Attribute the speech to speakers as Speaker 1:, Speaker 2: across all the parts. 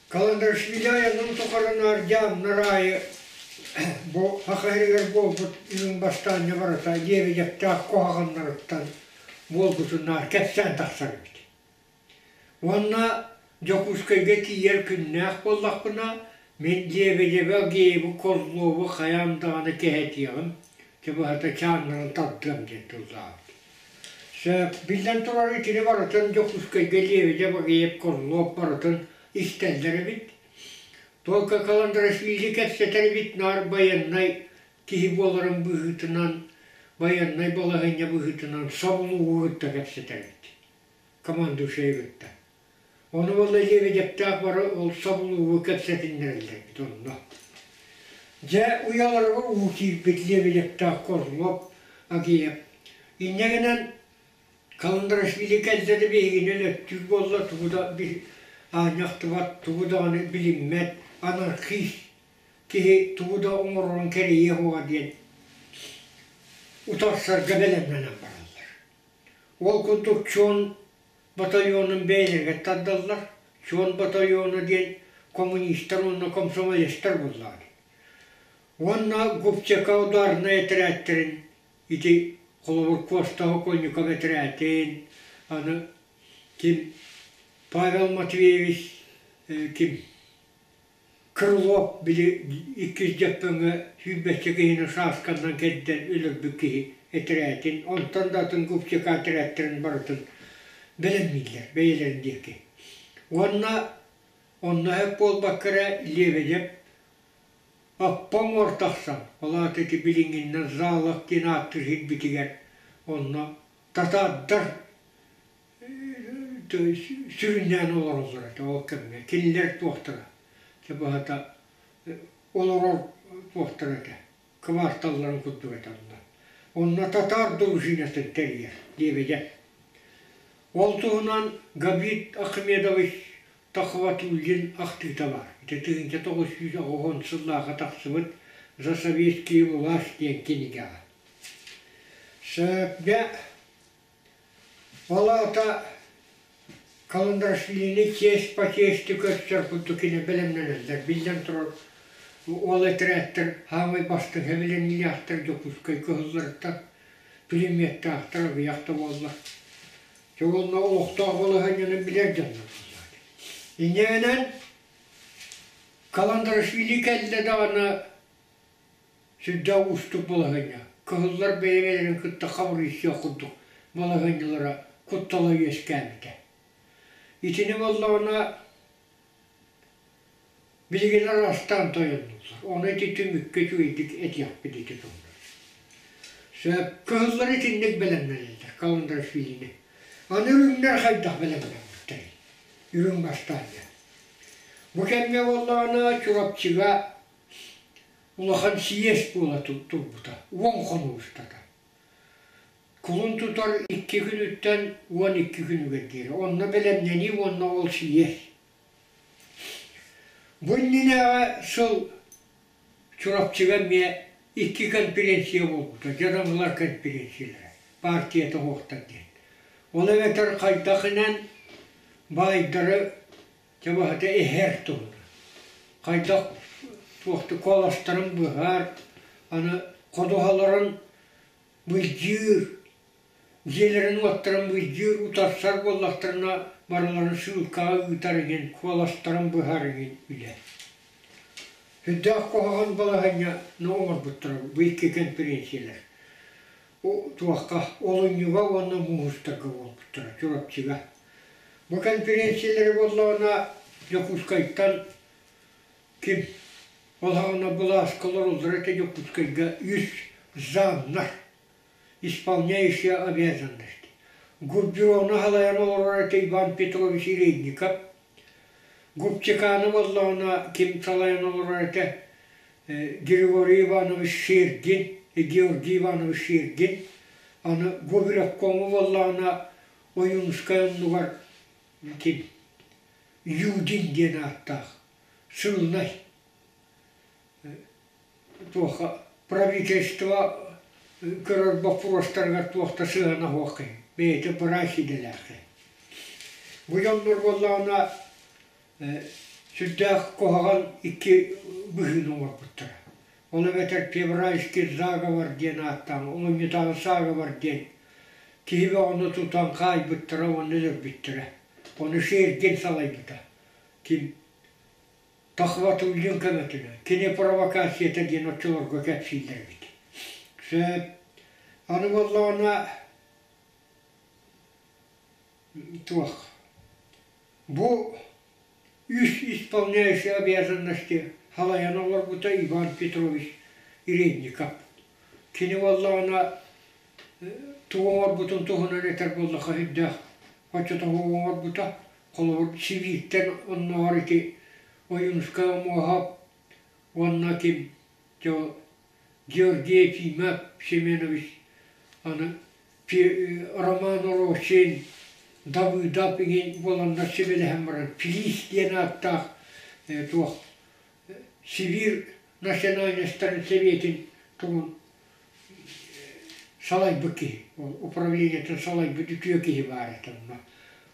Speaker 1: Каландарашвили айанын тухары наар дьаамнар аайы бу саха сиригэр буолбут үрүҥ бастаанньа барыта Лебедевтээх куһаҕаннарыттан буолбутун наар кэпсээн тахсар эбит. Уонна Дьокуускайга тиийэр күннээх буоллахпына, мин Лебедеви, Агеевы, Козлову хайаан даҕаны кэһэтиэҕим, чэ быһата чааннарын тардыам диэн тыллаабыт. Сөп, биллэн турар итини барытын Дьокуускайга Лебедев, Агеев, Козлов барытын истэллэр эбит. Только Каландрашвили кэпсэтэр эбит наар байыаннай киһи буоларын быһыытынан, байыаннай балаһыанньа быһыытынан собулуугу кытта кэпсэтэр эбит. Командующайы кытта. Ону буолла Лебедевтээх бары ол собулуугу кэпсэтиннэрэллэр эбит онно. Дьэ, уйаларыгар уу киирбит Лебедевтээх Козлов, Агеев. Инньэ гынан Каландрашвили кэллэ да биһигини өлөттүүр буолла, тугу да аанньахтыбат, тугу даҕаны билиммэт, анархист киһи тугу да оҥорорун кэрэйиэ суоҕа диэн утарсарга бэлэмнэнэн бараллар. Ол курдук Чуон батальонун бэйэлэригэр тардаллар. Чуон батальона диэн коммунистар уонна комсомолецтар буоллаҕа. Уонна Губчека ударнай этэрээттэрин ити холобур Костаһы Конюков этэрээтин, аны ким Павел Матвеевич ким Крылов били иккис дьөппөҥҥө сүүрбэччэ киһини шашканнан кэрдэн өлөрбүт киһи этэрээтин, онтон да атын Губчека этэрээттэрин барытын бэлэмнииллэр бэйэлэрин диэки. Уонна онно сөп буолбакка эрэ Лебедев Аппа уҥуор тахсан, ол аата ити билиҥҥиннэн Залов диэн ааттыыр сирбитигэр онно татаардар сүрүннээн олороллор этэ ол кэмҥэ. Кинилэр туохтара, чэ быһата олорор туохтара этэ, кыбаарталларын курдук этэ онно. Онно татаар дружинатын тэрийэр Лебедев. Ол туһунан Габит Ахмедович Тахватуллин ахтыыта баар. Ити 1990 сыллааҕы тахсыбыт «За советские власть» диэн кинигэҕэ. Сөпкө Ол аата Каландрашвилини чиэс по чести көрсөр курдук кини бэлэмнэнэллэр. Биллэн турар, ол этэрээттэр саамай бастыҥ сэбилэниилээхтэр Дьокуускай кыһылларыттан пулеметтаахтар аҕыйах да буоллар. Дьэ уонна олохтоох балаһыанньаны билэр дьоннор буоллаҕа. Инньэ гынан Каландрашвили кэллэ даҕаны Сүрдээх уустук балаһыанньа. Кыһыллар бэйэ-бэйэлэрин кытта хабырыйсыах курдук балаһыанньалара куттала үөскээбитэ. Итини буоллаҕына билигин араастаан тойоннуллар. Ону ити түмүккэ үчүгэйдик этиэхпит ити туһунан. Сөп. Кыһыллар итинник бэлэмнэнэллэр Каландрашвилини. Аны үрүҥнэр хайдах бэлэмнэммиттэрий? Үрүҥ бастаанньа. Бу кэмҥэ буоллаҕына Чурапчыга улахан сийиэс буола турбута, 10 хонуу устата. Кулун тутар икки күнүттэн 12 күнүгэр диэри. Онно бэлэмнэнии уонна ол сийиэс. Бу иннинээҕи сыл Чурапчыга эмиэ икки конференция буолбута, дьадаҥылар конференциялара, партията суохтар диэн. Ол эбэтэр хайдах инэн баайдары Дьэ быһата иһэр туһунан. Хайдах туохту куоластарын быһар, аны ходуһаларын былдьыыр, дьиэлэрин-уоттарын былдьыыр, утарсар буоллахтарына барыларын сыылкаҕа ыытар игин, куоластарын быһар игин үлэ. Сүрдээх куһаҕан балаһыанньаны оҥорбуттара бу икки конференциялар. Туохха олунньуга уонна муустарга буолбуттара Чурапчыга. Бу конференциялары буоллаҕына Дьокуускайтан ким ол саҕана былааска олороллор этэ Дьокуускайга үс замнар исполняющие обязанности. Губбюрону салайан олорор этэ Иван Петрович Иринников. Губчеканы буоллаҕына ким салайан олорор этэ Григорий Иванович Шергин, Георгий Иванович Шергин. Аны Губревкому буоллаҕына Ойуунускай оннугар ким Юдин диэн ааттаах сылынай туохха правительство көрөр боппуруостарыгар туох да сыһыана суох киһи бэйэтэ быраас идэлээх киһи. Бу дьоннор буоллаҕына. Сүрдээх куһаҕан икки быһыыны оҥорбуттара. Ол эбэтэр февральский заговор диэн ааттаан, олунньутааҕы заговор диэн киһи бөҕөнү тутан хаайбыттара уонна өлөрбүттэрэ. Ону Шергин салайбыта. Ким Тахватуллин көмөтүнэн. Кини провокацията диэн оччолорго кэпсииллэр эбит. Сөп. Аны буоллаҕына туох бу үс исполняющий обязанности халайан олорбута Иван Петрович Редников. Кини буоллаҕына тугу оҥорбутун туһунан этэр буоллахха сүрдээх оччотооҕу оҥорбута. Холобур, Сибииртэн оннооҕор ити Ойуунускай Омуоһап уонна ким Георгий Ефимов Семенович аны Роман Рощин, Давыдов игин буоланнар сүбэлэһэн баран Флис диэн ааттаах туох Сибиир национальностарын сэбиэтин тугун салайбыт киһи, ол управлениетын салайбыт үтүө киһи баар этэ онно.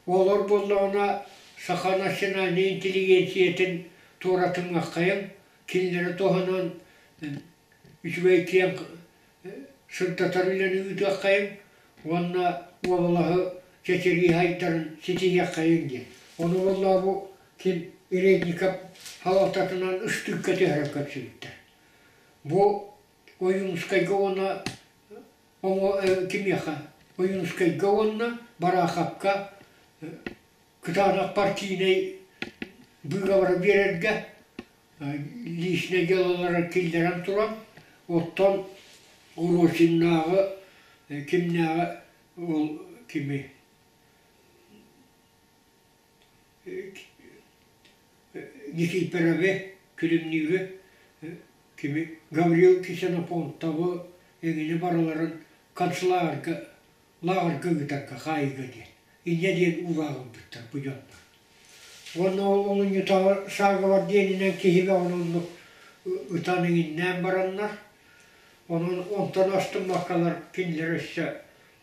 Speaker 1: Олор буоллаҕына саха национальнай интеллигенциятын туоратымыаххайыҥ, кинилэри туһанан үчүгэй киэҥ сырдатар үлэни ыытыаххайыҥ уонна уобалаһы чэчирии айдарын ситиһиэххэйиҥ диэн. Ону буоллаҕа бу ким Редников салалтатынан ыстыыкка түһэрэн көрсүбүттэр. Бу Ойуунускайга уонна кимиэхэ Ойуунускайга уонна Бараахапка кытаанах партийнай быыбары биэрэргэ личнэй дьыалалары киллэрэн туран, оттон Уросиннааҕы кимнээҕи ол кими Никифорови Күлүмнүүрү кими Гаврил Ксенофонтовы эҥини барыларын концлагерга лааҕырга ыытарга хаайыыга диэн инньэ диэн уураах ылбыттар бу дьоннор. Уонна ол олунньутааҕы саагыбар диэнинэн киһи бөҕөнү оннук ытан иҥиннээн бараннар, онон онтон астыммаккалар кинилэр өссө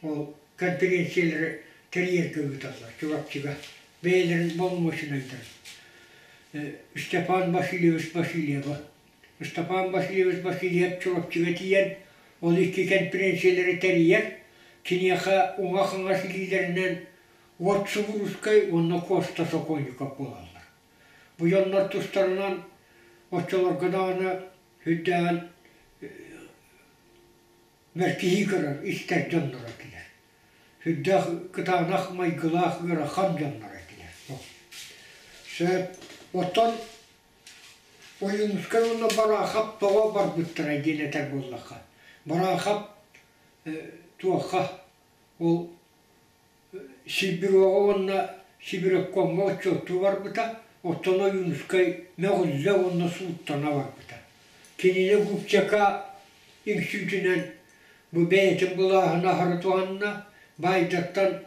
Speaker 1: ол конференциялары тэрийэргэ ыыталлар Чурапчыга бэйэлэрин боломуочунайдарын Степан Васильевич Васильева Степан Васильевич Васильев Чурапчыга тиийэн ол икки конференциялары тэрийэр киниэхэ уҥа-хаҥас илиилэринэн Уот Субуруускай уонна Коста Сокольников буолаллар. Бу дьоннор тустарынан оччолорго даҕаны үрдээҕин мэлдьи көрөр, истэр дьонноро этилэр. Сүрдээх кытаанах майгылаах ыарахан дьонноро этилэр. Сөп. Оттон Ойуунускай уонна Бараахап тоҕо барбыттара диэн этэр буоллахха, Бараахап туохха ол Сибироҕа уонна Сибиреккомҥа отчуоттуу барбыта, оттон Ойуунускай мөҕүллэ уонна сууттана барбыта. Кинини Губчака үҥсүүтүнэн бу бэйэтин былааһын аһары туһанна, баайдартан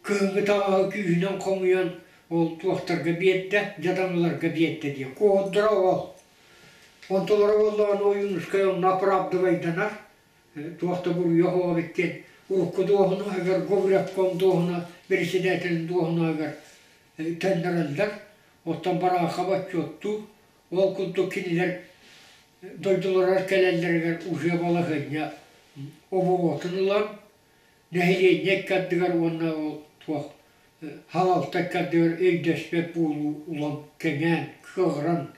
Speaker 1: кыһыҥҥы таҥаһы күүһүнэн хомуйан ол туохтарга биэрдэ, дьадаҥыларга биэрдэ диэн. Куоһурдара ол. Онтулара буоллаҕына Ойуунускай онно оправдывайданар, туох да буруйа суох эбит диэн урукку дуоһунаһыгар Говревком дуоһуна председателин дуоһунаһыгар төннөрөллөр. Оттон Бараахап отчуоттуур. Ол курдук кинилэр дойдуларыгар кэлэллэригэр уже балаһыанньа оборуотун ылан, нэһилиэнньэ икки ардыгар уонна ол туох халалта икки ардыгар өйдөспөт буолуу улам кэҥээн, кыаҕыран,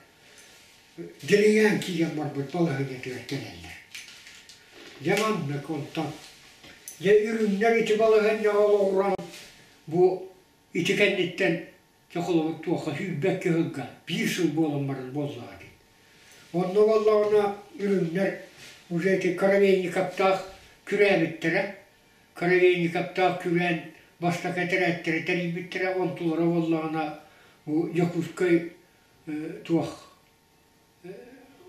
Speaker 1: дириҥээн киирэн барбыт балаһыанньатыгар кэлэллэр. Дьэ маннык онтон дьэ үрүҥнэр ити балаһыанньаҕа олоҕуран бу ити кэнниттэн дьэ холобур туохха сүүрбэккэ сылга биир сыл буолан баран буоллаҕа дии. Онно буоллаҕына үрүҥнэр уже ити Коровейниковтаах күрээбиттэрэ. Коровейниковтаах күрээн бастакы этэрээттэри тэрийбиттэрэ, онтулара буоллаҕына бу Дьокуускай туох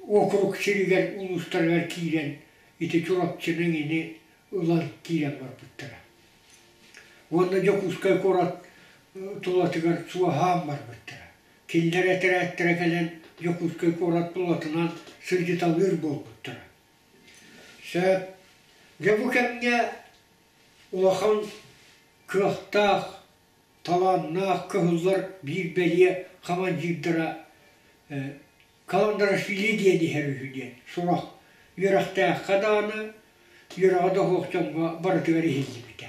Speaker 1: уокурук сиригэр улуустарыгар киирэн ити Чурапчыны эҥини ылан киирэн барбыттара. Уонна Дьокуускай куорат тулатыгар суоһаан барбыттара. Кинилэр этэрээттэрэ кэлэн Дьокуускай куорат тулатынан сылдьыталыыр буолбуттара. Сөп. Дьэ бу кэмҥэ улахан кыахтаах. талааннаах кыһыллар биир бэлиэ хамандьыырдара Каландарашвили диэн иһэр үһү диэн сурах үөрэхтээххэ даҕаны, үөрэҕэ да суох дьоҥҥо барытыгар иһиллибитэ.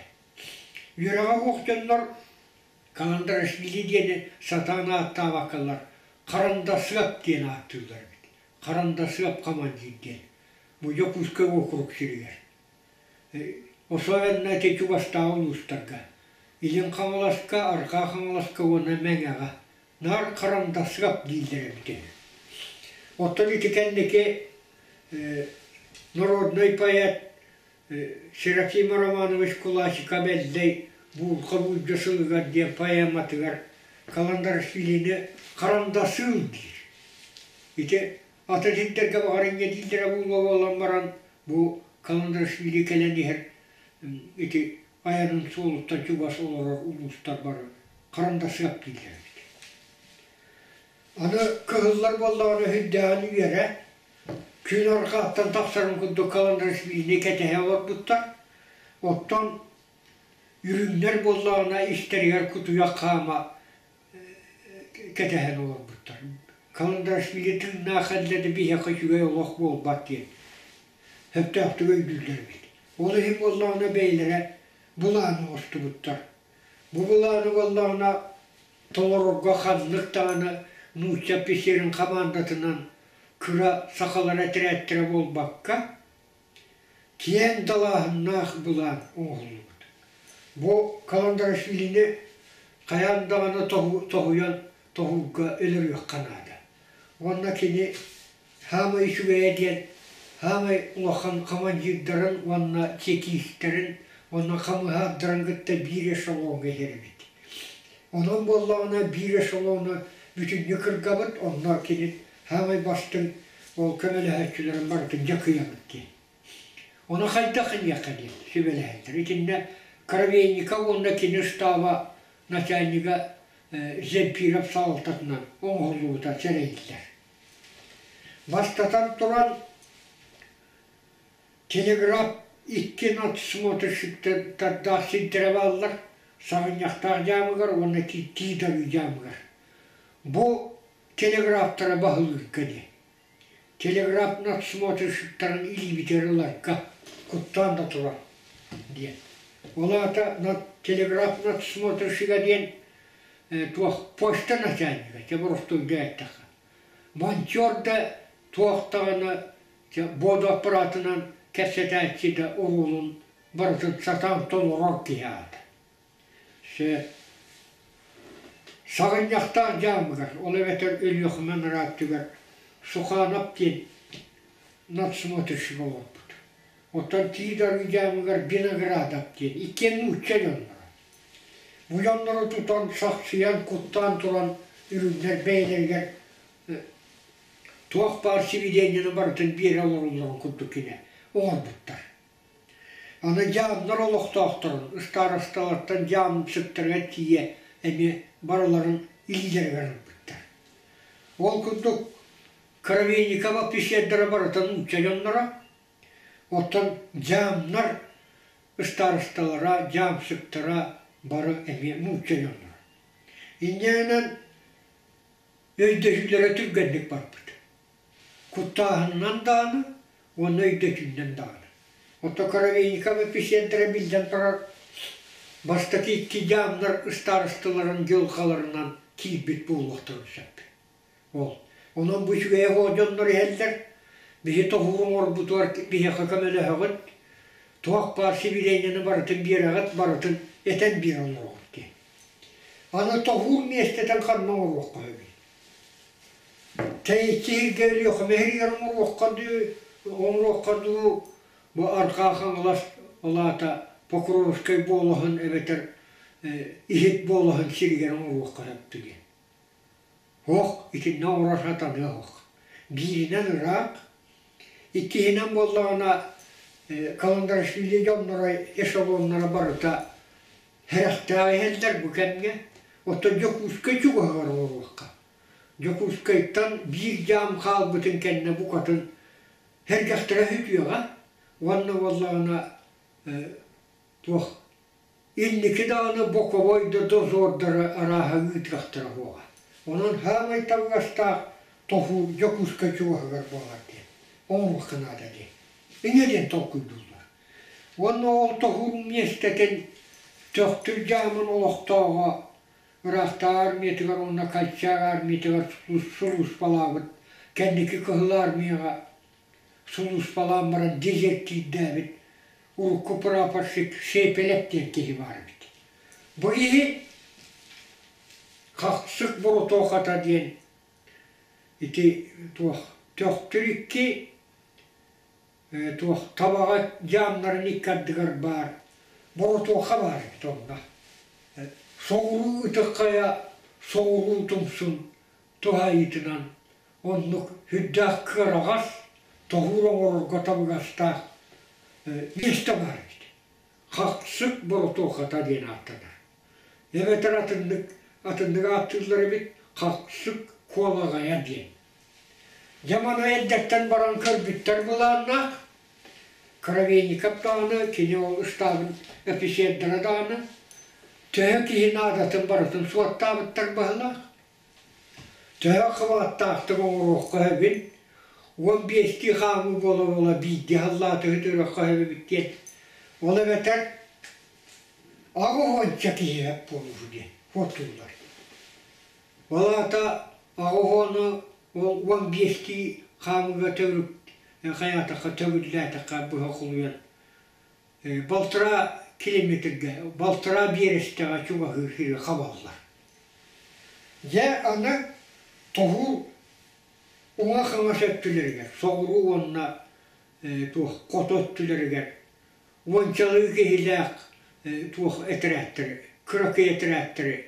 Speaker 1: Үөрэҕэ суох дьоннор Каландарашвили диэни сатаан ааттаабаккалар Харандасыап диэн ааттыыллар эбит. Харандасыап командир диэн. Бу Дьокуускай уокурук сиригэр. Особенно ити чугастааҕы улуустарга. Илин Хаҥаласка, Арҕаа Хаҥаласка уонна Мэҥэҕэ. Наар Харандасыап дииллэр эбит үһү. Оттон ити кэнники народнай поэт Серафим Романович Кулачиков-Эллэй Буурха Буулдьа сылыгар диэн поэматыгар Каландарашвилины Харандасыыл диир. Ити атын сирдэргэ баҕар инньэ дииллэрэ буолуо буолан баран бу Каландарашвили кэлэн иһэр ити айанын суолуттан чугас олорор улуустар бары Харандасыап дииллэр эбит. Аны кыһыллар буоллаҕына сүрдээҕин үөрэ, күн арҕааттан тахсарын курдук Каландарашвилини кэтэһэ олорбуттар. Оттон үрүҥнэр буоллаҕына истэригэр кутуйах хаама кэтэһэн олорбуттар. Каландарашвили тыыннаах кэллэ да биһиэхэ үчүгэй олох буолбат диэн сөптөөхтүк өйдүүллэр эбит. Ол иһин буоллаҕына бэйэлэрэ былаан оҥостубуттар. Бу былааны буоллаҕына толорорго ханнык даҕаны нуучча офицерын хамаандатынан кыра сахалар этэрээттэрэ буолбакка, киэҥ далааһыннаах былаан оҥоһуллубут. Бу Каландарашвилини хайаан даҕаны тоһуйан тоһуурга өлөрүөххэ наада. Уонна кини Саамай үчүгэйэ диэн саамай улахан командирдарын уонна чекистэрин уонна хамыһаардарын кытта биир эшелоҥҥа иһэр эбит. Онон буоллаҕына биир эшелону бүтүннүү кыргабыт, онно кини саамай бастыҥ ол көмөлөһөөччүлэрин барытын дьакыйабыт диэн. Ону хайдах иниэххэ диэн сүбэлэһэллэр. Итиннэ Коровейников уонна кини штаба начальнига Земфиров салалтатынан оҥоһуллубута сэрэйиллэр. Бастатан туран, телеграф икки надсмотрщиктардаах сирдэрэ бааллар, Саҕынньахтаах дьаамыгар уонна Тиит Арыы дьаамыгар. Бу телеграфтара баһылыырга диэн. Телеграф надсмотрщиктарын илиибитигэр ыларга куттаан да турар диэн. Ол аата телеграф надсмотрщига диэн туох почта начальнига, чэ боростуойга эттэххэ. Мончуор да туох даҕаны буоду аппаратынан кэпсэтээччи да уруулун барытын сатаан толорор киһи аата. Саҕынньахтаах дьаамыгар, ол эбэтэр Өлүөхүмэ ырааттыгар Суханов диэн надсмотрщик олорбут. Оттон Тиит Арыы дьаамыгар Виноградов диэн иккиэн нуучча дьонноро. Бу дьоннору тутан, сахсыйан, куттаан туран үрүҥнэр бэйэлэригэр туох баар сибидиэнньэни барытын биэрэ олороллорун курдук кини оҥорбуттар. Аны дьаамнар олохтоохторун ыстаарасталартан дьаамсыктарыгар тиийэ эмиэ барыларын илиилэригэр ылбыттар. Ол курдук Коровейников офицердара барыта нуучча дьонноро, оттон дьаамнар ыстаарысталара, дьаамсыктара бары эмиэ нуучча дьонноро. Инньэ гынан өйдөһүүлэрэ түргэнник барбыт. Куттааһынынан даҕаны уонна өйдөтүүнэн даҕаны. Оттон Коровейников эписиэнтэрэ биллэн турар бастакы икки дьаамнар ыстаарысталарын дьылҕаларынан киирбит буолуохтарын сөп. Ол. Онон бу үчүгэйэ суох дьоннор иһэллэр. Биһи тоһуур оҥорбутугар биһиэхэ көмөлөһөҕүт. Туох баар сибидиэнньэни барытын биэрэҕит, барытын этэн биэрэ олороҕут диэн. Аны тоһуур миэстэтин ханна оҥоруохха сөбүй? Тэйиччи иһиргэ Өлүөхүмэ иһигэр оҥоруохха дуу, оҥоруохха дуу, бу Арҕаа Хаҥалас ол аата Покровскай буолаһын эбэтэр Иһит буолаһын сиригэр оҥоруохха сөп диэн. Һуох, итиннэ оҥорор сатаныа суох. Бииринэн ыраах, иккиһинэн буоллаҕына Каландарашвили дьонноро эшелоннара барыта сэрэхтээх иһэллэр бу кэмҥэ. Оттон Дьокуускай чугаһыгар олоруохха. Дьокуускайтан биир дьаам хаалбытын кэннэ букатын сэргэхтэрэ сүтүөҕэ уонна буоллаҕына туох Инники даҕаны боковой да дозордары арааһа ыытыахтара буола. Онон саамай табыгастаах тоһуур Дьокуускай чугаһыгар буолар диэн, оҥоруохха наада диэн. Инньэ диэн толкуйдууллар. Уонна ол тоһуур миэстэтин Төхтүр дьаамын олохтооҕо ыраахтааҕы армиятыгар уонна Кальчак армиятыгар сулууспалаабыт кэнники Кыһыл Армияҕа сулууспалаан баран дезертирдээбит урукку прапорщик Шепелев диэн киһи баар эбит. Бу киһи Хахсык Боротуохата диэн ити туох Төхтүр икки туох Табаҕа дьаамнарын икки ардыгар баар Боротуоха баар эбит онно. Соҕуруу Ытык Хайа соҕуруу тумсун туһаайыытынан оннук сүрдээх кыараҕас, тоһуур оҥорорго табыгастаах миэстэ баар эбит. Хахсык боротуохата диэн ааттанар. Эбэтэр атыннык атыннык ааттыыллар эбит хахсык куолаҕайа диэн. Дьэ маны эрдэттэн баран көрбүттэр былааннаах. Коровейников даҕаны, кини ол ыстаабын эписиэрдэрэ даҕаны төһө киһи наадатын барытын суоттаабыттар быһыылаах. Төһө хабааттаахтык оҥоруохха сөбүн, 15-тии хаамыы буола-буола биирдии халлаатыһы төрүөххэ сөп эбит диэн, ол эбэтэр 80 киһи сөп буолууһу диэн суоттууллар. Ол аата 80-у ол 15-тии хаамыыга төгүрүк хайаатахха төгүллээтэххэ быһа холуйан балтараа километрга, балтараа биэрэстэҕэ чугаһыыр сири хабаллар. Дьэ, аны тоһуур уҥа-хаҥас өттүлэригэр, соҕуруу уонна туох хоту өттүлэригэр уончалыы киһилээх туох этэрээттэри, кыракый этэрээттэри,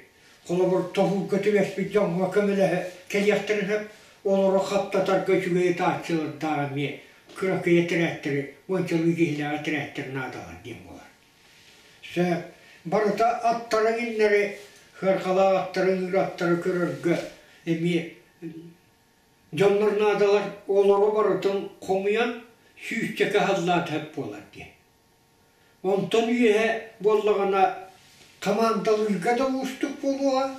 Speaker 1: холобур, тоһуурга түбэспит дьоҥҥо көмөлөһө кэлиэхтэрин сөп, олору хаптатарга үчүгэй ытааччылардаах эмиэ кыракый этэрээттэри, уончалыы киһилээх этэрээттэр наадалар диэн буолар. Сөп. Барыта аттарын иннэри, сыарҕалаах аттарын, ыыр аттары көрөргө эмиэ дьоннор наадалар, олору барытын хомуйан сүүсчэкэ халлаат сөп буолар диэн. Онтон үөһэ буоллаҕына хамаандалыырга да уустук буолуоҕа,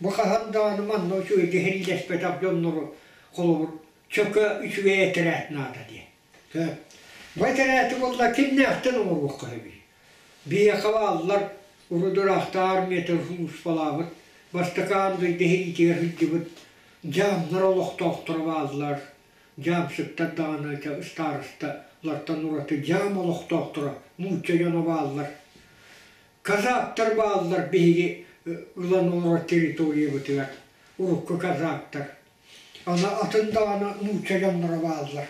Speaker 1: бу хаһан даҕаны манна үчүгэйдик сэриилэспэтэх дьоннору холобур чөкө үчүгэй этэрээт наада диэн. Бу этэрээти буолла кимнээхтэн оҥоруохха сөбүй? Биһиэхэ бааллар урут ыраахтааҕы армиятын сулууспалаабыт, бастакы аан дойду сэриитигэр сылдьыбыт дьаамнар олохтоохторо бааллар, дьаамсыктар даҕаны ыстаарысталартан ураты дьаам олохтоохторо нуучча дьоно бааллар. Казактар бааллар биһиги ылан олорор территориябытыгар урукку казактар. Аны атын даҕаны нуучча дьонноро бааллар.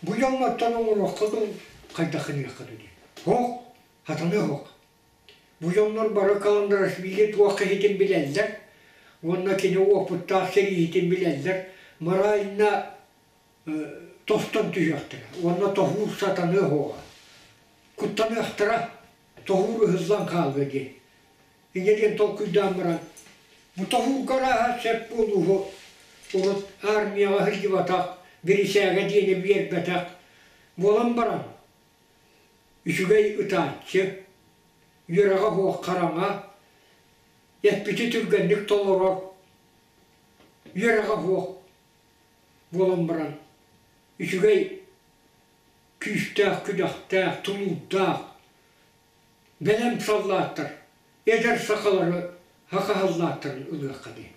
Speaker 1: Бу дьоннортон оҥоруохха дуу, хайдах гыныахха дуу диэн. Суох, сатаныа суох. Бу дьоннор бары Каландарашвили туох киһитин билэллэр уонна кини уопуттаах сэрииһитин билэллэр, морально тостон түһүөхтэрэ уонна тоһуур сатаныа суоҕа. Куттаныахтара, тоһуур ыһыллан хаалыа диэн. Инньэ диэн толкуйдаан баран, бу тоһуурга арааһа сөп буолууһу урут армияҕа сылдьыбатах, бирисээгэ диэни биэрбэтэх буолан баран, үчүгэй ытааччы, үөрэҕэ суох хараҥа, эппити түргэнник толорор, үөрэҕэ суох буолан баран, үчүгэй күүстээх, күдэхтээх, тулуурдаах, бэлэм саллааттар эдэр сахалары саха саллааттарын ылыахха диэн.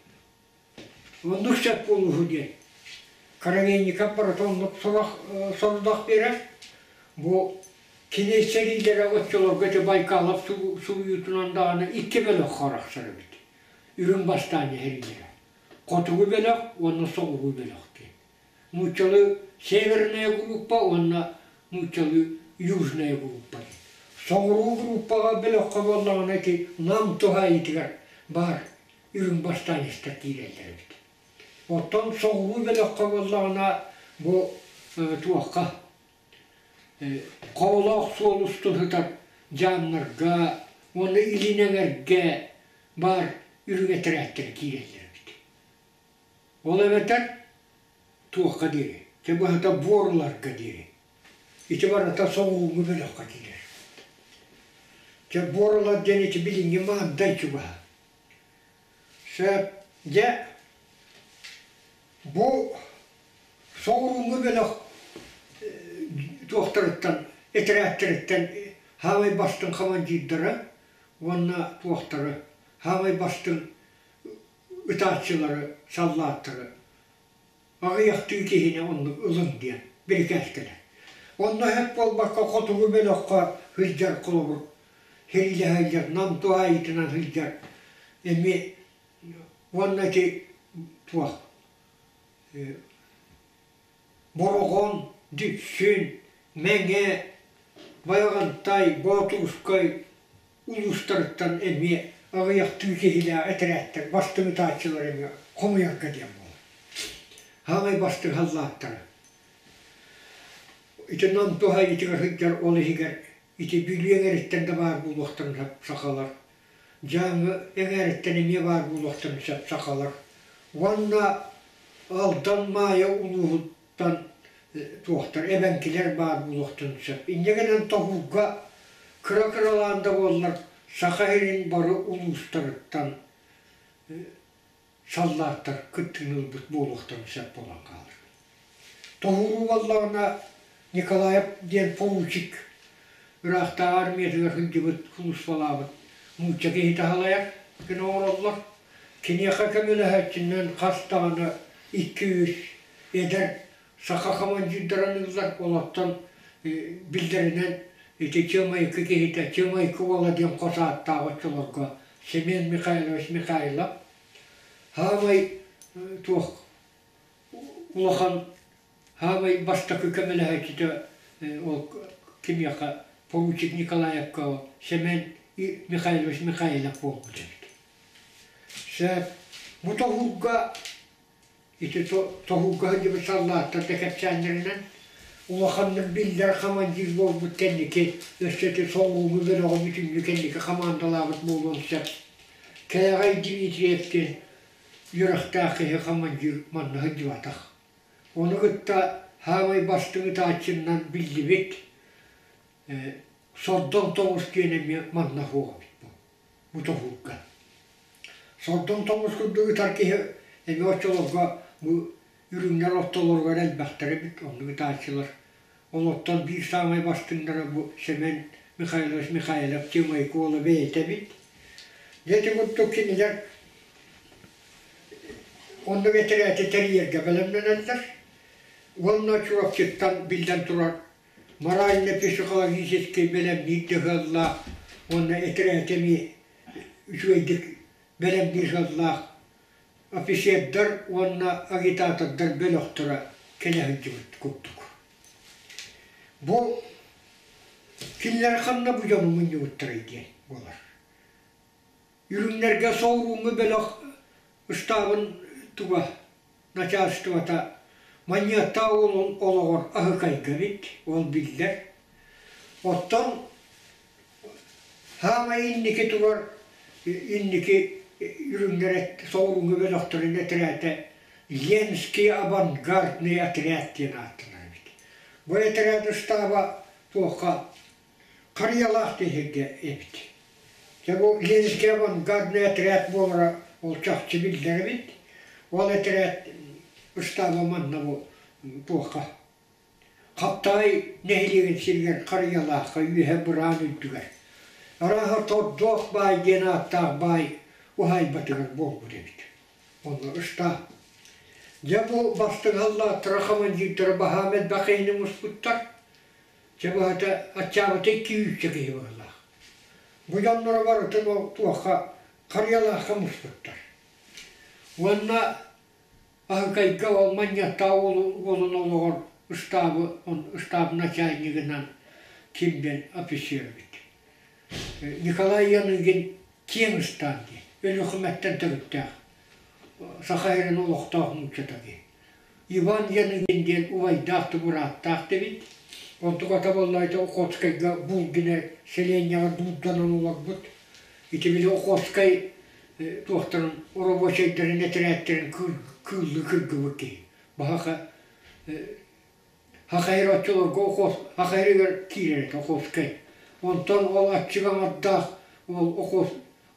Speaker 1: Оннук сөп буолууһу диэн. Коровейников барыта оннук сорудах биэрэр. Бу кини сэриилэрэ оччолорго ити Байкалов суруйуутунан даҕаны икки бөлөххө арахсар эбит. Үрүҥ бастаанньа сэриилэрэ. Хотугу бөлөх уонна соҕуруу бөлөх диэн. Нууччалыы северная группа уонна нууччалыы южная группа диэн. Соҕуруу группаҕа бөлөххө буоллаҕына ити Нам туһаайыытыгар баар үрүҥ бастаанньыстар киирэллэр эбит. Оттон соҕуруу бөлөххө буоллаҕына бу туохха Хоолоох суол устун сытар дьаамнарга уонна илин эҥэргэ баар үрүҥ этэрээттэр киирэллэр эбит. Ол эбэтэр туохха диэри, чэ быһата буоруларга диэри. Ити барыта соҕурууҥҥу бөлөххө киирэр. Дьэ Борлар диэн ити билиҥҥи Маандай чугаһа. Сөп. Дьэ бу соҕурууҥҥу бөлөх туохтарыттан, этэрээттэриттэн саамай бастыҥ хамандьыырдара уонна туохтары саамай бастыҥ ытааччылары, саллааттары аҕыйахтыы киһини оннук ылыҥ диэн бирикээс кэлэр. Онно сөп буолбакка хотугу бөлөххө сылдьар холобур сэриилэһэ сылдьар Нам туһаайыытынан сылдьар эмиэ уонна ити туох Бороҕон, Дүпсүн, Мэҥэ, Байаҕантай, Боотурускай улуустарыттан эмиэ аҕыйахтыы киһилээх этэрээттэр бастыҥ ытааччылар эмиэ хомуйарга диэн буолар. Саамай бастыҥ халлааттара. Ити Нам туһаайыытыгар сылдьар ол иһигэр ити Бүлүү эҥэриттэн да баар буолуохтарын сөп сахалар. Дьааҥы эҥээриттэн эмиэ баар буолуохтарын сөп сахалар. Уонна Алдан Маайа улууһуттан туохтар эбэҥкилэр баар буолуохтарын сөп. Инньэ гынан тоһуурга кыра-кыралаан да буоллар Саха сирин бары улуустарыттан саллааттар кыттыыны ылбыт буолуохтарын сөп буолан хаалар. Тоһууру буоллаҕына Николаев диэн поручик ыраахтааҕы армиятыгар сылдьыбыт, сулууспалаабыт нуучча киһитэ салайар гына оҥороллор. Киниэхэ көмөлөһөөччүнэн хас даҕаны икки-үс эдэр саха хамандьыырдарын ыллар, олортон биллэринэн ити Чыамайыкы киһитэ Чыамайыкы уола диэн хос ааттаах оччолорго Семен Михайлович Михайлов саамай туох улахан саамай бастакы көмөлөһөөччүтэ ол кимиэхэ поручик Николаевка Семен Михайлович Михайлов буолбут эбит. Сөп. Бу тоһуурга ити тоһуурга сылдьыбыт саллааттар да кэпсээннэринэн улаханнык биллэр командир буолбут кэнники өссө ити соҕурууҥҥу бөлөҕү бүтүннүү кэнники хамаандалаабыт буолуон сөп. Кэлэҕэй Дмитриев диэн үөрэхтээх киһи командир манна сылдьыбатах. Ону кытта саамай бастыҥ ытааччыннан биллибит Сордоҥ Тоҕус диэн эмиэ манна суох эбит бу, бу тоһуурга. Сордоҥ тоҕус курдук ытар киһи эмиэ оччолорго бу үрүҥнэр ортолоругар элбэхтэр эбит, оннук ытааччылар. Олортон биир саамай бастыҥнара бу Семен Михайлович Михайлов Тимойко уола бэйэтэ эбит. Дьэ ити курдук кинилэр оннук этэрээти тэрийэргэ бэлэмнэнэллэр. Уонна Чурапчыттан биллэн турар морально-психологическай бэлэмниир да сыаллаах уонна этэрээти эмиэ үчүгэйдик бэлэмниир сыаллаах офицердар уонна агитатордар бөлөхтөрө кэлэ сылдьыбыт курдук. Бу кинилэр ханна бу дьону мунньубуттарай диэн буолар. Үрүҥнэргэ соҕурууҥҥу бөлөх ыстаабын туга начальствота Манньыаттаах уолун олоҕор аһыкайга эбит, ол биллэр. Оттон саамай инники турар инники үрүҥнэр соҕурууҥҥу бөлөхтөрүн этэрээтэ Ленский авангардный отряд диэн ааттанар эбит. Бу этэрээт ыстааба туохха Харыйалаах диэһиргэ эбит. Дьэ бу Ленскэй авангардный отряд буолара ол чахчы биллэр эбит. Ол этэрээт ыстааба манна бу туохха Хаптаҕай нэһилиэгин сиригэр Харыйалаахха үөһэ быраан үрдүгэр арааһа Тордоох баай диэн ааттаах баай уһаайбатыгар буолбут эбит. Онно ыстаап. Дьэ бу бастыҥ аллааттара хамандьыырдара баһаам элбэх киһини муспуттар. Чэ быһата аччаабыта икки үүччэ киһи быһыылаах. Бу дьонноро барытын ол туохха Харыйалаахха муспуттар. Уонна Аһыкайга ол Манньыаттаах уолун олоҕор ыстаабы ыстаап начальнигынан ким диэн офицер эбит. Николай Яныгин киэҥ ыстаан диэн Өлүөхүмэттэн төрүттээх Саха сирин олохтоох нууччата диэн. Иван Яныгин диэн убайдаах да бырааттаах да эбит. Онтуката буоллаҕа Охотскайга Булгина сэлиэнньэҕэ дуурданан олорбут. Ити били Охотскай туохтарын оробуочайдарын этэрээттэрин кыыллыы кыргыбыт киһи. Баһаха Хахайыр оччолорго Хахайырыгар киирэр этэ Охотскай. Онтон ол аччык аҥардаах ол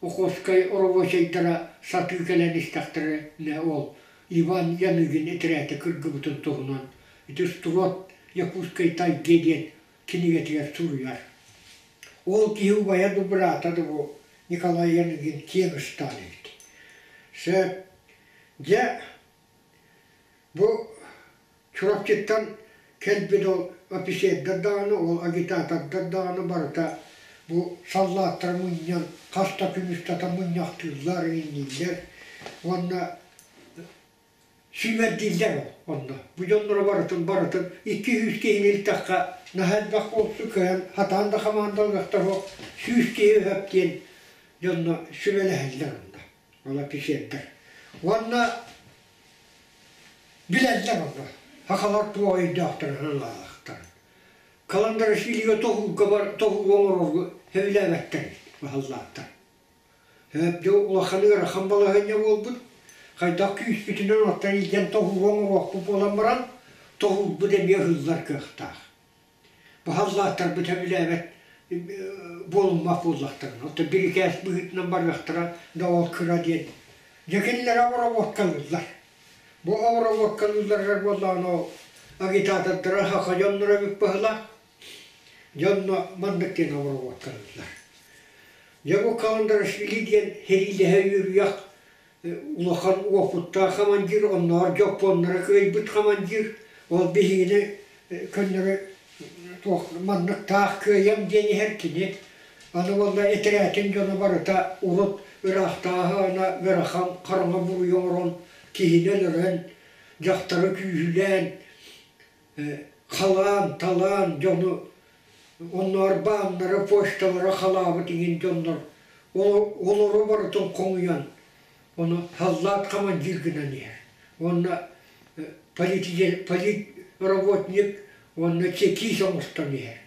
Speaker 1: Охотскай оробуочайдара сатыы кэлэн истэхтэринэ ол Иван Яныгин этэрээтэ кыргыбытын туһунан ити Строд Якутской тайге диэн кинигэтигэр суруйар. Ол киһи убайа да быраата да бу Николай Яныгин киэҥ ыстаан эбит. Сөп. Дьэ, бу Чурапчыттан кэлбит ол офицердар даҕаны, ол агитатордар даҕаны барыта бу саллааттары мунньан хас да күн устата мунньахтыыллар, иҥнииллэр уонна сүүмэрдииллэр ол онно. Бу дьонноро барытын барытын 200 киһини илтэххэ наһаа элбэх буолсу кыайан хатаан да хамаандалыахтар суох 100 киһи өһөп диэн дьонно сүбэлэһэллэр онно. Ол офицердар. Уонна Билэллэр онно, сахалар туох өйдөөхтөрүн санаалаахтарын. Каландарашвилига тоһуурга бар тоһуур оҥорорго сөбүлээбэттэр эбит баһыллааттар. Дьэ улахан ыарахан балаһыанньа буолбут. Хайдах күүспүтүнэн оттон илдьэн тоһуур оҥоруохпут буолан баран, тоһуурбут эмиэ ыһыллар кыахтаах. Баһыллааттарбыт сөбүлээбэт буолуммат буоллахтарына, оттон бирикээс быһыытынан барыахтара да ол кыра диэн. Дьэ кинилэр обработкалыыллар. Бу обработкалыылларыгар буоллаҕына ол агитатордара саха дьонноро эбит быһыылаах. Дьонно маннык диэн обработкалыыллар. Дьэ бу Каландарашвили диэн сэриилэһэ үөрүйэх улахан уопуттаах командир, оннооҕор дьоппуоннары кыайбыт командир, ол биһигини көннөрү туох маннык таах кыайам диэн иһэр кини. Аны уонна этэрээтин дьоно барыта урут ыраахтааҕы ыарахан хараҥа буруйу оҥорон киһини өлөрөн, дьахтары күүһүлээн, халаан, талаан дьону оннооҕор бааннары, почталары халаабыт иҥин дьоннор олору барытын хомуйан ону саллаат командир гынан иһэр уонна политработник уонна чекист оҥостон иһэр.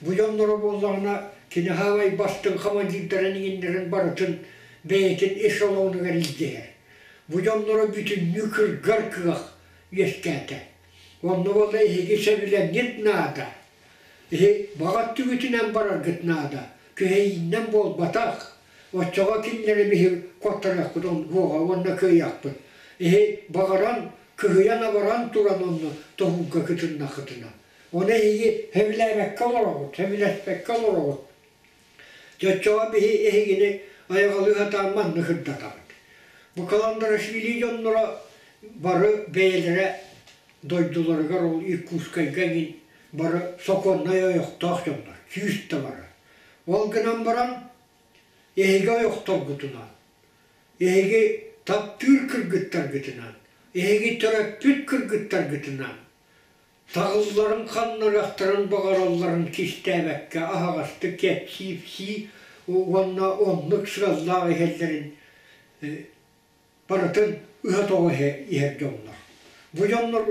Speaker 1: Бу дьонноро буоллаҕына кини хаамай бастыҥ командирдарын иҥиннэрин барытын бэйэтин эшелонугар илдьэ иһэр. Бу дьонноро бүтүннүү кыргар кыах үөскээтэ. Онно буолла эһиги сөбүлэҥҥит наада. Эһи баҕа өттүгүтүнэн бараргыт наада. Күһэйииннэн буолбатах. Оччоҕо кинилэри биһи куоттарыахпыт буоҕа уонна кыайыахпыт. Эһи баҕаран, кыһыйан-абаран туран онно тоһуурга кытыннаххытына. Ону эһиги сөбүлээбэккэ олороҕут, сөбүлэспэккэ олороҕут. Дьэ оччоҕо биһи эһигини айаҕалыы сатаан маннык сырдатабыт. Бу Каландарашвили дьонноро бары бэйэлэрэ дойдуларыгар ол Иркутскайга эҥин бары сокуоннай ойохтоох дьоннор, сүүс да бары. Ол гынан баран эһиги ойохторгутунан, эһиги таптыыр кыргыттаргытынан, эһиги төрөппүт кыргыттаргытынан Таҕылларын ханнарыахтарын баҕаралларын кистээбэккэ аһаҕастык кэпсии-ипсии уонна оннук сыаллаах иһэллэрин барытын ыһа-тоҕо иһэр дьоннор. Бу дьоннор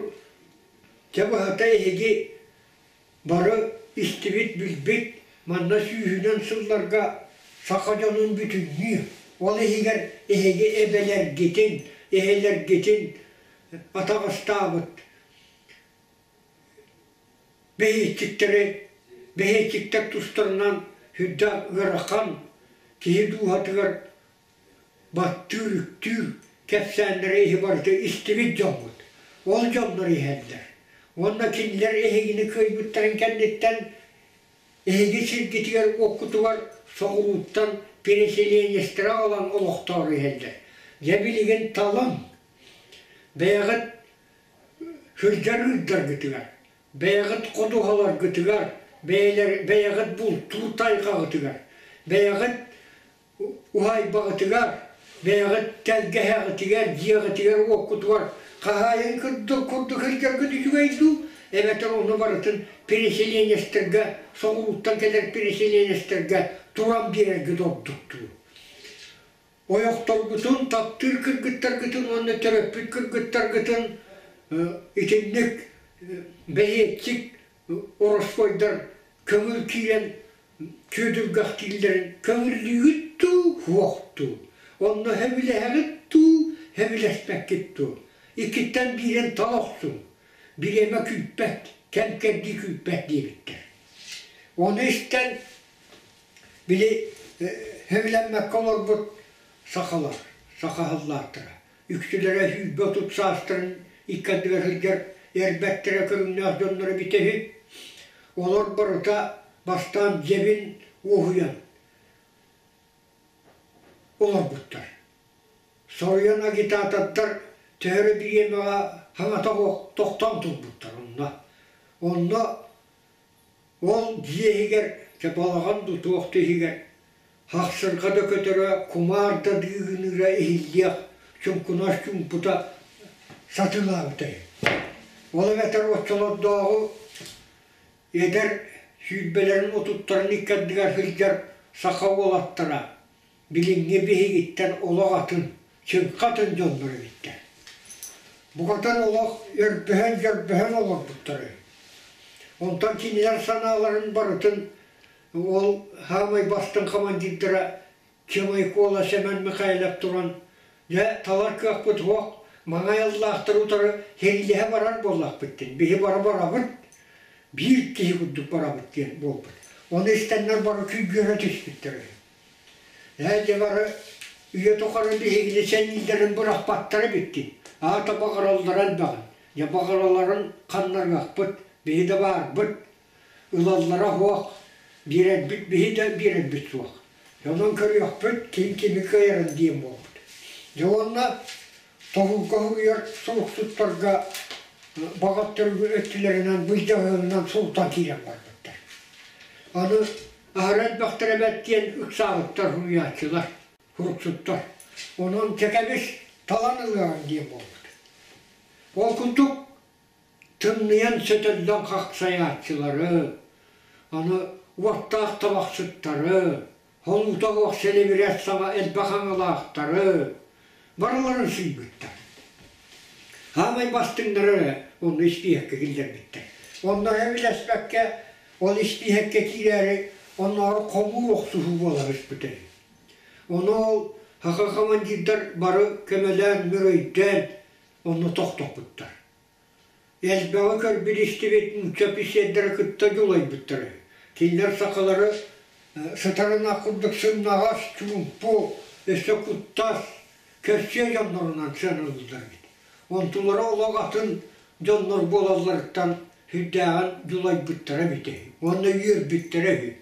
Speaker 1: дьэ быһата эһиги бары истибит, билбит манна сүүһүнэн сылларга саха дьонун бүтүннүү, ол иһигэр эһиги эбэлэргитин, эһэлэргитин атаҕастаабыт Бэһиэччиктэри, бэһиэччиктэр тустарынан сүрдээх ыарахан, киһи дууһатыгар баттыыр-үктүүр кэпсээннэри иһи барыта истибит дьоммут. Ол дьоннор иһэллэр. Уонна кинилэр эһигини кыайбыттарын кэнниттэн эһиги сиргитигэр-уоккутугар соҕурууттан переселенецтэри аҕалан олохтоору иһэллэр. Дьэ билигин талыҥ, бэйэҕит Сылдьар ыырдаргытыгар, бэйэҕит ходуһаларгытыгар, бэйэҕит бултуур тайҕаҕытыгар, бэйэҕит уһаайбаҕытыгар, бэйэҕит тэлгэһэҕитигэр, дьиэҕитигэр-уоккутугар хаһаайын курдук курдук сылдьаргыт үчүгэй дуу, эбэтэр ону барытын переселенецтэргэ, соҕурууттан кэлэр переселенецтэргэ туран биэрэргит ордук дуу? Ойохторгутун, таптыыр кыргыттаргытын уонна төрөппүт кыргыттаргытын итинник бэһиэччик ороспуойдар көҥүл киирэн күөдүргэхтииллэрин көҥүллүүгүт дуу, суох дуу? Онно сөбүлэһэҕит дуу, сөбүлэспэккит дуу? Иккиттэн биирин тала охсуҥ. Бириэмэ күүппэт, кэм-кэрдии күүппэт диэбиттэр. Ону истэн. Били сөбүлэммэккэ олорбут сахалар, саха аһыллаахтара, үксүлэрэ 130 саастарын икки ардыгар сылдьар эрбэттэрэ көрүҥнээх дьонноро эбитэ үһү. Олор барыта бастаан дьэбин уоһуйан олорбуттар. Соруйан агитатордар төһө эрэ бириэмэҕэ саҥата тохтоон турбуттар онно. Онно ол дьиэ иһигэр, чэ балаҕан дуу туох да иһигэр хахсырҕа да көтөрө, кумаар да дыыгыныыра иһиллиэх чуҥкунас чуумпута сатыылаабыта үһү. Ол эбэтэр оччолордооҕу эдэр сүүрбэлэрин отуттарын икки ардыгар сылдьар саха уолаттара билиҥҥи биһигиттэн олох атын, чыҥха атын дьоннор эбиттэр. Букатын олох өрбөһөн-дьөрбөһөн олорбуттар үһү. Онтон кинилэр санааларын барытын ол саамай бастыҥ командирдара Чымайкола Сэмэн Михайлов туран, дьэ, талар кыахпыт суох, маҥай аллаахтары утары сэриилэһэ барар буоллахпыт диэн, биһи бары барабыт, биир киһи курдук барабыт диэн буолбут. Ону истэннэр бары күйгүөрэ түспүттэр үһү. Ээ, дьэ бары үйэ тухары биһигини сэниилэрин бырахпаттара эбиккин. Аата баҕараллара элбэҕин. Дьэ баҕараларын ханнарыахпыт, биһи да баарбыт. Ылаллара суох, биэрэрбит биһи да биэрэрбит суох. Онон көрүөхпүт, ким кими кыайарын диэн буолбут. Дьэ уонна тоһуурга суруйар суруксуттарга баҕа өттүлэринэн былдьаһыгынан султан киирэн барбыттар. Аны аһара элбэхтэр эбэт диэн ыксаабыттар суруйааччылар, суруксуттар. Онон чэкэбис талан ылыаҕын диэн буолбут. Ол курдук тымныйан сөтөллөн хахсайааччылары, аны уоттаах табахсыттары, холуута суох сэлибирэс саҥа элбэх аҥалаахтары барыларын сыыйбыттар. Саамай бастыҥнара эрэ онно испииһэккэ киллэрбиттэр. Онно сөбүлэспэккэ ол испииһэккэ киирээри оннооҕор хомуур охсуһуу буола түспүтэ. Ону ол саха командирдар бары көмөлөөн, мөрөйдөөн онно тохтоппуттар. Элбэҕи көрбүт-истибит нуучча эписиэрдэрэ кытта дьулайбыттар үһү. Кинилэр сахалары сытарынах курдук сымнаҕас, чуумпу, өссө куттас, көрсүө дьоннорунан сыаналыыллар эбит. Онтулара олох атын дьоннор буолалларыттан сүрдээҕин дьулайбыттара эбитэ үһү уонна үөрбүттэрэ үһү.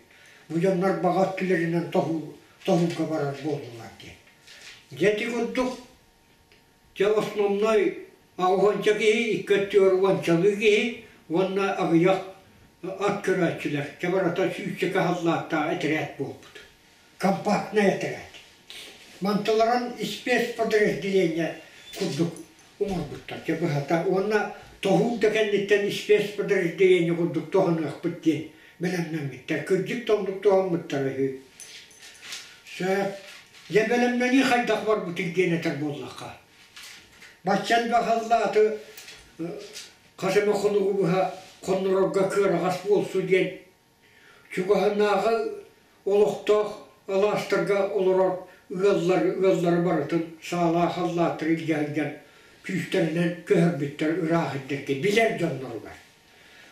Speaker 1: Бу дьоннор баҕа өттүлэринэн тоһуурга барар буоллулар диэн. Дьэ ити курдук Дьэ основной аҕыһуонча киһи, икки өттүгэр уончалыы киһи уонна аҕыйах ат көрөөччүлэр, чэ барыта сүүсчэкэ халлааттаах этэрээт буолбут. Компактнай этэрээт. Мантыларын спецподразделение курдук оҥорбуттар, чэ быһата уонна тоһуур да кэнниттэн спецподразделение курдук туһаныахпыт диэн бэлэмнэммиттэр. Кырдьык да оннук туһаммыттара үһү. Сөп. Дьэ бэлэмнэнии хайдах барбытый диэн этэр буоллахха, бачча элбэх халлааты хас эмэ хонугу быһа хоннорорго кыараҕас буолсу диэн чугаһынааҕы олохтоох алаастарга олорор ыаллар ыаллары барытын саалаах халлааттары илдьэ сылдьан күүстэринэн көһөрбүттэр ыраах сирдэргэ билэр дьонноругар.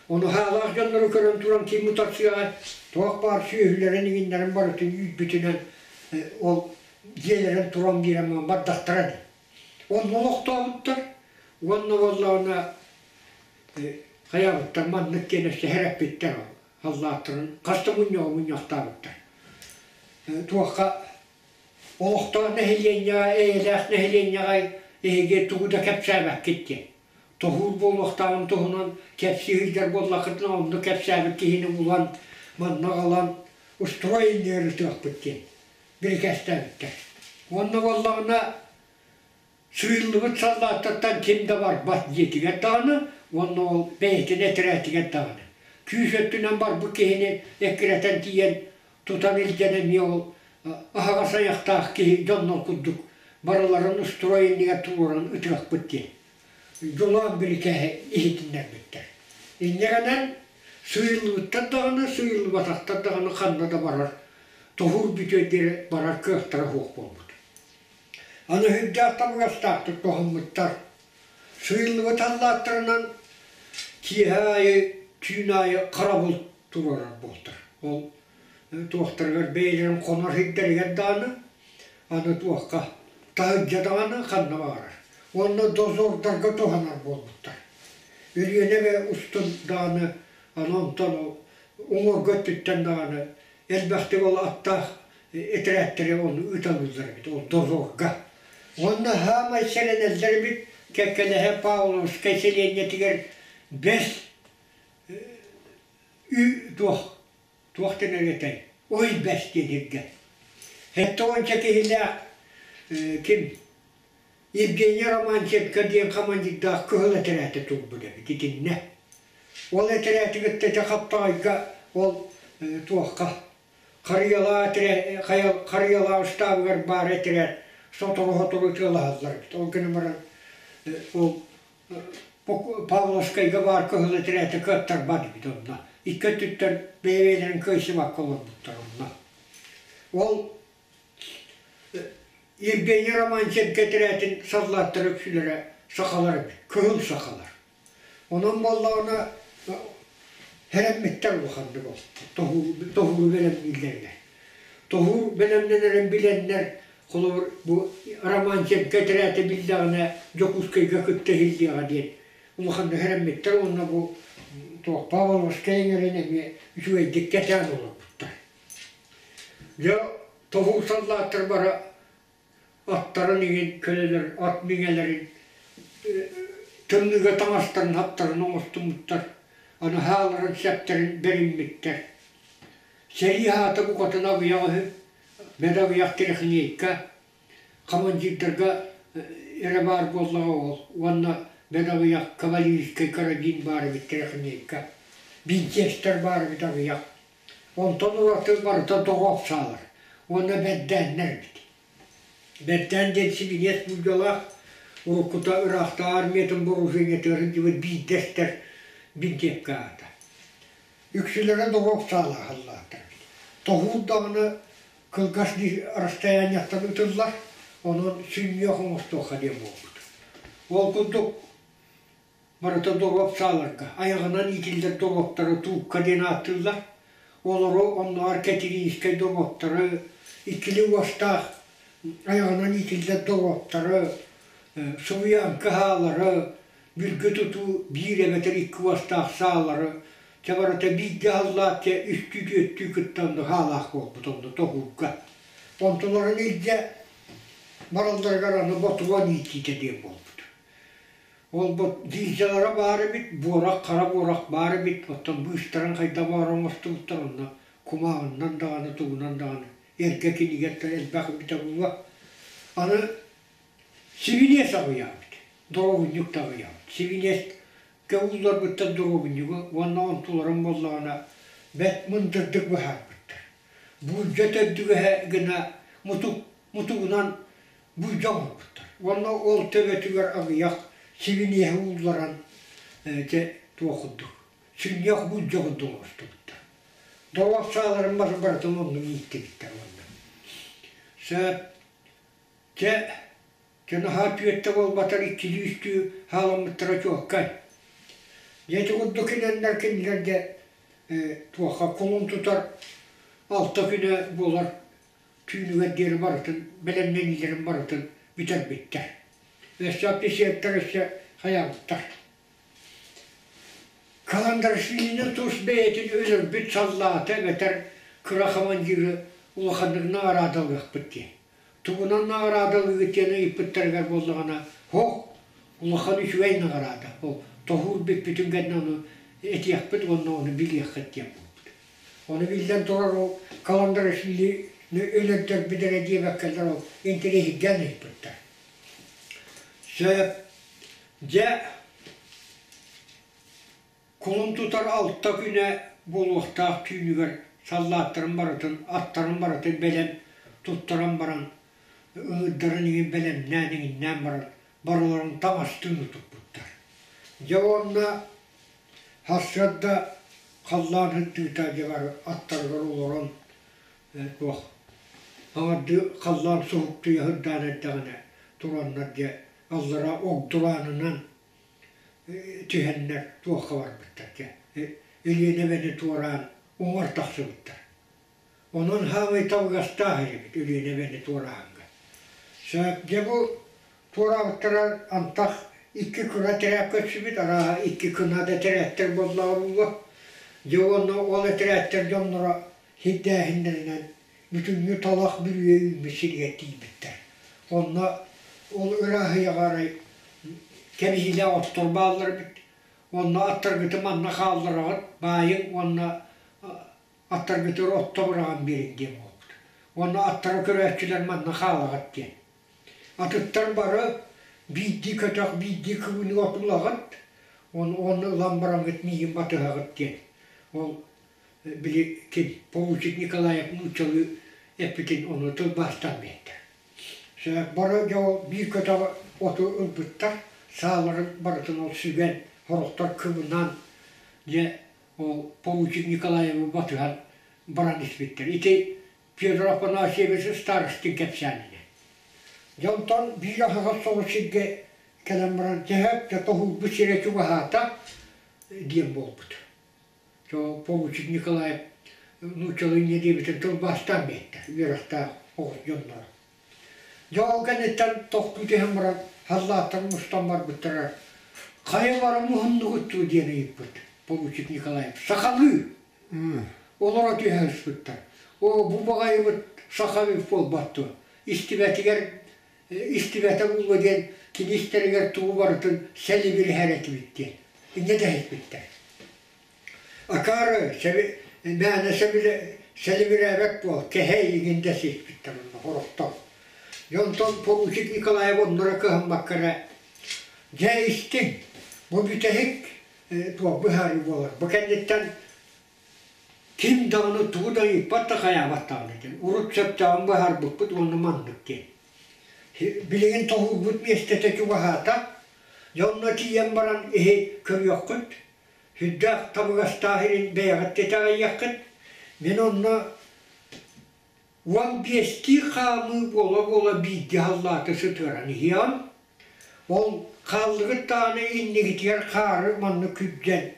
Speaker 1: Ону хаалаах дьоннору көрөн туран ким утарсыаҕай, туох баар сүөһүлэрин иҥиннэрин барытын үүрбүтүнэн ол дьиэлэрин туран биэрэн бардахтара дии. Онно олохтообуттар уонна буоллаҕына хайаабыттар маннык диэн өссө сэрэппиттэр халлааттарын хас да мунньаҕы мунньахтаабыттар. Туохха олохтоох нэһилиэнньэҕэ, эйэлээх нэһилиэнньэҕэ эһиги тугу да кэпсээбэккит диэн. Тоһуур буолуохтааҕын туһунан кэпсии сылдьар буоллаххытына, онно кэпсээбит киһини булан, манна аҕалан устрой иннигэр ытыахпыт диэн бирикээстээбиттэр. Уонна буоллаҕына сыыйыллыбыт саллааттартан ким да барбат дьиэтигэр даҕаны уонна ол бэйэтин этэрээтигэр даҕаны. Күүс өттүнэн барбыт киһини эккирэтэн тиийэн тутан илдьэн эмиэ ол аһаҕас айахтаах киһи дьоннор курдук барыларын устрой иннигэр туруоран ытыахпыт диэн дьулаан бирикээһи иһитиннэрбиттэр. Инньэ гынан сыыйыллыбыттар даҕаны, сыыйыллыбатахтар даҕаны ханна да барар, тоһуур бүтүөр диэри барар кыахтара суох буолбут. Аны сүрдээх табыгастаахтык туһаммыттар. Сыыйыллыбыт аллааттарынан киэһэ аайы, түүн аайы харабыл туруорар буолтар. Ол Туохтарыгар бэйэлэрин хонор сирдэригэр даҕаны, аны туохха таһырдьа даҕаны ханна баҕарар. Уонна дозордарга туһанар буолбуттар. Өлүөнэ эбэ устун даҕаны, аны онтон уҥуоргу өттүттэн даҕаны элбэхтик ол аттаах этэрээттэри ону ыыталыыллар эбит, ол дозорга. Уонна саамай сэрэнэллэр эбит кэккэлэһэ Павловскай сэлиэнньэтигэр бэс туох туох дэнэр этэй ой бэс диэн сиргэ. 70 киһилээх ким Евгений Романченко диэн командирдаах кыһыл этэрээтэ турбут эбит итиннэ. Ол этэрээти кытта дьэ хаптаҕайга ол туохха Харыйалаа ыстаабыгар баар этэрээт сотору-сотору ытыалаһаллар эбит. Ол гынан баран ол Павловскайга баар кыһыл этэрээтэ кыаттарбат эбит онно. Икки өттүттэн бэйэ-бэйэлэрин кыайсыбакка олорбуттар онно. Ол Евгений Романченко этэрээтин саллааттара үксүлэрэ сахалар эбит, кыһыл сахалар. Онон буоллаҕына хэрэммиттэр улаханнык ол тоһууру бэлэмнииллэригэр. Тоһуур бэлэмнэнэрин билэннэр, холобур, бу Романченко этэрээтэ биллэҕинэ Дьокуускайга кытта иһиллиэҕэ диэн улаханнык хэрэммиттэр уонна бу туох Павловскай эҥэрин эмиэ үчүгэйдик кэтээн олорбуттар. Дьэ тоһуур саллааттар бары аттарын иҥин көлөлөр ат миҥэлэрин тымныыга таҥастарын аттарын оҥостубуттар, аны хааларын сэптэрин бэриммиттэр. Сэрии аата букатын аҕыйах үһү, бэл аҕыйах тирэхиниэйкэ, командирдарга эрэ баар буоллаҕа ол уонна бэл аҕыйах кавалерийскай карабин баар эбит тирэхиниэйкэ, винчестер баар эбит аҕыйах. Онтон ураты барыта доҕоп саалар уонна бэрдээннэр эбит. Бэрдээн диэн сибиниэс буулдьалаах, уруккута ыраахтааҕы армиятын вооружениетыгар сылдьыбыт биирдэстэр бинтиэпкэ аата. Үксүлэрэ доҕоп саалаах аллааттар эбит. Тоһуур даҕаны кылгас расстояниеттан ытыллар, онон сүнньүөх оҥостуохха диэн буолбут. Ол курдук Барыта доруоп сааларга, айаҕынан иитиллэр доруоптары туукка диэн ааттыыллар. Олору оннооҕор кэтириискэй доруоптары, иккилии уостаах айаҕынан иитиллэр доруоптары, субуйааҥкы саалары, бүлгү тутуу биир эбэтэр икки уостаах саалары, чэ барыта бииргэ аһыллаат чэ үстүү-түөртүү кытта онно саалаах буолбут онно тоһуурга. Онтуларын илдьэ баралларыгар аны ботуруон иитиитэ диэн буолбут. Ол гильзалара баар эбит, буорах, хара буорах баар эбит, оттон быыстарын хайдах баҕар оҥостубуттар онно кумааҕыннан даҕаны, тугунан даҕаны эргэ кинигэттэн элбэх эбитэ буолуо. Аны сибиниэс аҕыйаабыт, доруобунньук да аҕыйаабыт. Сибиниэскэ уулларбыттар доруобунньугу уонна онтуларын буоллаҕына бэрт мындырдык быһаарбыттар. Буулдьа төрдүгэһэ гына мутук мутугунан буулдьа оҥорбуттар. Уонна ол төбөтүгэр аҕыйах сибиниэһи уулларан дьэ туох курдук сүнньүөх буулдьа курдук оҥостубуттар. Доруоп сааларын мас барытын оннук ииттибиттэр уонна. Сөп дьэ дьэ наһаа түөттэ буолбатар иккилии-үстүү хааламмыттара чуолкай. Дьэ ити курдук кинилэр кинилэргэ туохха кулун тутар алта күнэ буолар түүнүгэр диэри барытын бэлэмнэниилэрин барытын бүтэрбиттэр. Өссө офицердар өссө хайаабыттар. Каландарашвилины тус бэйэтин өлөрбүт саллаата эбэтэр кыра командиры улаханнык наҕараадалыахпыт диэн. Тугунан наҕараадалыыгыт диэн ыйыппыттарыгар буоллаҕына, һох, улахан үчүгэй наҕараада. Ол тоһуур бүппүтүн кэннэ ону этиэхпит уонна ону билиэххит диэн буолбут. Ону биллэн турар ол Каландарашвилины өлөрдөрбүт эрэ диэбэккэлэр ол интэриэһиргээн ыйыппыттар. Сөп. Дьэ, кулун тутар алта күнэ буолуохтаах түүнүгэр саллааттарын барытын, аттарын барытын бэлэм туттаран баран, ыҥырдарын иҥин бэлэмнээн иҥиннээн баран, барыларын таҥастыын утуппуттар. Дьэ уонна Сарсыарда халлаан сырдыыта дьэ бары аттарыгар олорон туох аҥардыы халлаан суһуктуйа сырдаан эрдэҕинэ тураннар дьэ аллара огдураанынан түһэннэр туохха барбыттар дьэ Өлүөнэ эбэни туораан уҥар тахсыбыттар. Онон хаамай табыгастаах эбит Өлүөнэ эбэни туорааһыҥҥа. Сөп, дьэ бу туораабыттара антах икки кыра этэрээт көрсүбүт, арааһа икки кына да этэрээттэр буоллаҕа буолуо. Дьэ уонна ол этэрээттэр дьонноро сирдээһиннэринэн бүтүннүү талах бүрүйэ үүммүт сиригэр тиийбиттэр. Онно ол ырааһыйаҕа арай кэбиһиилээх оттор бааллар эбит. Онно аттаргытын манна хааллараҕыт, баайыҥ уонна аттаргытыгар отто быраҕан биэриҥ диэн буолбут. Уонна аттары көрөөччүлэр манна хаалаҕыт диэн. Атыттар бары биирдии көтөх, биирдии кыбыыны отулаҕыт, уонна ылан бараҥҥыт миигин батыһаҕыт диэн. Ол били ким Поручик Николаев нууччалыы эппитин ону тылбаастаан биэрдэ. Бары дьэ ол биир көтөҕү оту ылбыттар, сааларын барытын ол сүгэн, сорохтор кыбынан дьэ ол Поручик Николаевы батыһан баран испиттэр. Ити Федор Афанасьевич Старостин кэпсээнинэ. Дьэ онтон биир аһаҕас соҕус сиргэ кэлэн баран дьэ дьэ тоһуурбут сирэ чугаһаата диэн буолбут. Поручик Николаев нууччалыы инньэ диэбитин тылбаастаан биэрдэ үөрэхтээх оҕус дьонноро. Дьэ ол кэнниттэн тохтуу түһэн баран халлааттар мустан барбыттара хайа баран уһуннугут дуу диэн ыйыппыт поручик Николаев сахалыы олоро түһэ ыспыттар. Оо бу баҕайыбыт сахабыт буолбат дуо истибэтигэр истибэтэ буолуо диэн кини истэригэр тугу барытын сэлибириһэр этибит диэн инньэ дэһиспиттэр. Акаары мээнэ сэлибирээбэт буол, кэһэ эйигин дэсиспиттэр онно сорохтор. Дьэ онтон поручик Николаев оннура кыһаммакка эрэ дьэ истиҥ, бу бүтэһик туох быһаарыы буолар. Бу кэнниттэн ким даҕаны тугу да ыйыппат да хайаабат даҕаны диэн. Урут сөптөөҕүн быһаарбыппыт уонна маннык диэн. Билигин тоһуурбут миэстэтэ чугаһаата. Дьэ онно тиийэн баран иһи көрүөххүт, сүрдээх табыгастаах иһин бэйэҕит итэҕэйиэххит. Мин онно 15-тии хаамыы буола-буола бииргэ халлааты сытыаран иһиэҕим. Ол хааллыгыт даҕаны иннигитигэр хаары маннык күрдьэн,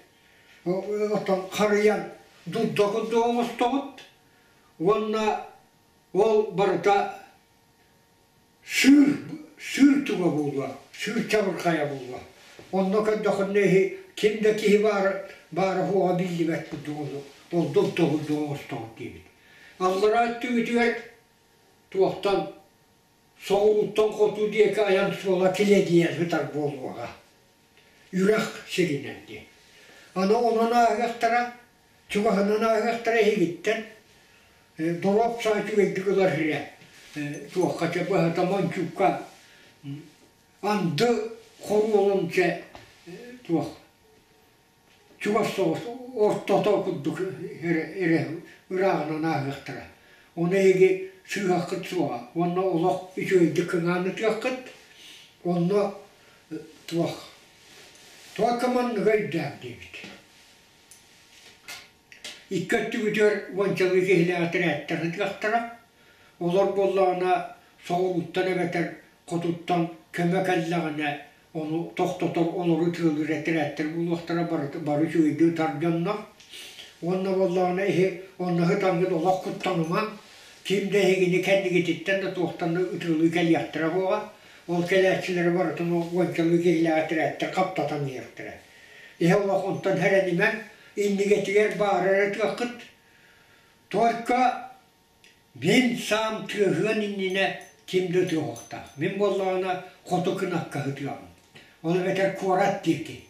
Speaker 1: оттон харыйан дурда курдук оҥостоҕут уонна ол барыта Сыыр, сыыр туга буолуо, сыыр чабырҕайа буолуо. Онно көрдөххүнэ иһи ким да киһи баара, баара суоҕа биллибэт курдук ону ордук тоһуйдук оҥостоҕут диэбит. Аллараа өттүбүтүгэр туохтан соҕурууттан хоту диэки айан суола килэдийэ сытар буолуоҕа. Үрэх сиринэн диэн. Аны онон ааһыахтара, чугаһынан ааһыахтара эһигиттэн Доруоп саа үчүгэйдик ылар сирэ туохха чэ быһата мончуукка анды хоруолун чэ туох чугас соҕус ортото курдук эрэ ырааҕынан ааһыахтара. Ону эһиги сыыһаххыт суоҕа уонна олох үчүгэйдик кыҥаан ытыаххыт. Онно туох туохха манныга өйдөөх диэбит. Икки өттүгүтүгэр уончалыы киһилээх этэрээттэр ытыахтара. Олор буоллаҕына соҕурууттан эбэтэр хотуттан көмө кэллэҕинэ ону тохтотор, олору тыалыыр этэрээттэр буолуохтара барыта бары үчүгэйдик ытар дьоннор. Уонна буоллаҕына иһи онно сытаҥҥыт олох куттанымаҥ, ким да эһигини кэннигититтэн да туохтан да ытыалыы кэлиэхтэрэ буоҕа. Ол кэлээччилэри барытын уончалыы киһилээх этэрээттэр хаптатан иһиэхтэрэ. Иһэ олох онтон сэрэнимэҥ, иннигэтигэр баара эрэ тыаххыт. Только мин саам тыаһыан иннинэ ким да ытыахтаах. Мин буоллаҕына хоту кынакка ытыаҕым. Ол эбэтэр куорат диэки.